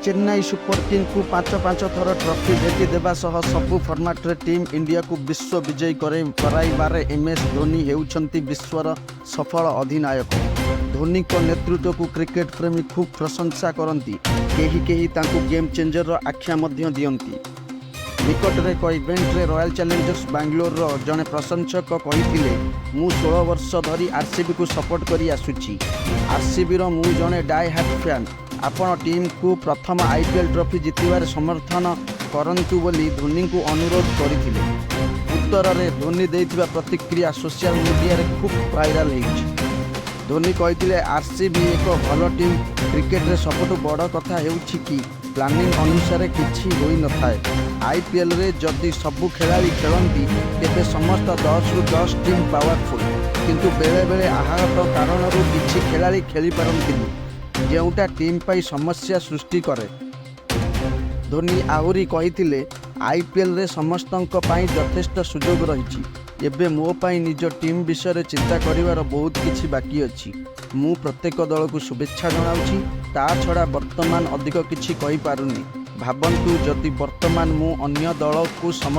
Chennai super କିଙ୍ଗକୁ ପାଞ୍ଚ ପାଞ୍ଚ ଥର ଟ୍ରଫି ଭେଟି ଦେବା ସହ ସବୁ ଫର୍ମାଟରେ ଟିମ୍ ଇଣ୍ଡିଆକୁ ବିଶ୍ୱ ବିଜୟୀ କରାଇବାରେ ଏମଏସ ଧୋନି ହେଉଛନ୍ତି ବିଶ୍ୱର ସଫଳ ଅଧିନାୟକ। ଧୋନିଙ୍କ ନେତୃତ୍ୱକୁ କ୍ରିକେଟ ପ୍ରେମୀ ଖୁବ ପ୍ରଶଂସା କରନ୍ତି। କେହି କେହି ତାଙ୍କୁ ଗେମ ଚେଞ୍ଜରର ଆଖ୍ୟା ମଧ୍ୟ ଦିଅନ୍ତି। ନିକଟରେ ଏକ ଇଭେଣ୍ଟରେ ରୟାଲ ଚ୍ୟାଲେଞ୍ଜର୍ସ ବାଙ୍ଗାଲୋରର ଜଣେ ପ୍ରଶଂସକ କହିଥିଲେ, ମୁଁ 16 ବର୍ଷ ଧରି ଆରସିବିକୁ ସପୋର୍ଟ କରି ଆସୁଛି। ଆରସିବିର ମୁଁ ଜଣେ ଡାଏ ହାର୍ଟ ଫ୍ୟାନ। ଆପଣ ଟିମକୁ ପ୍ରଥମ ଆଇପିଏଲ ଟ୍ରଫି ଜିତିବାରେ ସମର୍ଥନ କରନ୍ତୁ ବୋଲି ଧୋନିଙ୍କୁ ଅନୁରୋଧ କରିଥିଲେ। ଉତ୍ତରରେ ଧୋନି ଦେଇଥିବା ପ୍ରତିକ୍ରିୟା ସୋସିଆଲ ମିଡିଆରେ ଖୁବ ଭାଇରାଲ ହେଉଛି। ଧୋନି କହିଥିଲେ, ଆରସିବି ଏକ ଭଲ ଟିମ୍। କ୍ରିକେଟରେ ସବୁଠୁ ବଡ଼ କଥା ହେଉଛି କି ପ୍ଲାନିଂ ଅନୁସାରେ କିଛି ହୋଇନଥାଏ। ଆଇପିଏଲରେ ଯଦି ସବୁ ଖେଳାଳି ଖେଳନ୍ତି, ତେବେ ସମସ୍ତ 10ରୁ 10 ଟିମ୍ ପାୱାରଫୁଲ। କିନ୍ତୁ ବେଳେବେଳେ ଆହତ କାରଣରୁ କିଛି ଖେଳାଳି ଖେଳିପାରନ୍ତିନି, ଯେଉଁଟା ଟିମ୍ ପାଇଁ ସମସ୍ୟା ସୃଷ୍ଟି କରେ। ଧୋନି ଆହୁରି କହିଥିଲେ, ଆଇପିଏଲରେ ସମସ୍ତଙ୍କ ପାଇଁ ଯଥେଷ୍ଟ ସୁଯୋଗ ରହିଛି। ଏବେ ମୋ ପାଇଁ ନିଜ ଟିମ୍ ବିଷୟରେ ଚିନ୍ତା କରିବାର ବହୁତ କିଛି ବାକି ଅଛି। ମୁଁ ପ୍ରତ୍ୟେକ ଦଳକୁ ଶୁଭେଚ୍ଛା ଜଣାଉଛି। ତା'ଛଡ଼ା ବର୍ତ୍ତମାନ ଅଧିକ କିଛି କହିପାରୁନି। ଭାବନ୍ତୁ, ଯଦି ବର୍ତ୍ତମାନ ମୁଁ ଅନ୍ୟ ଦଳକୁ ସମର୍ଥନ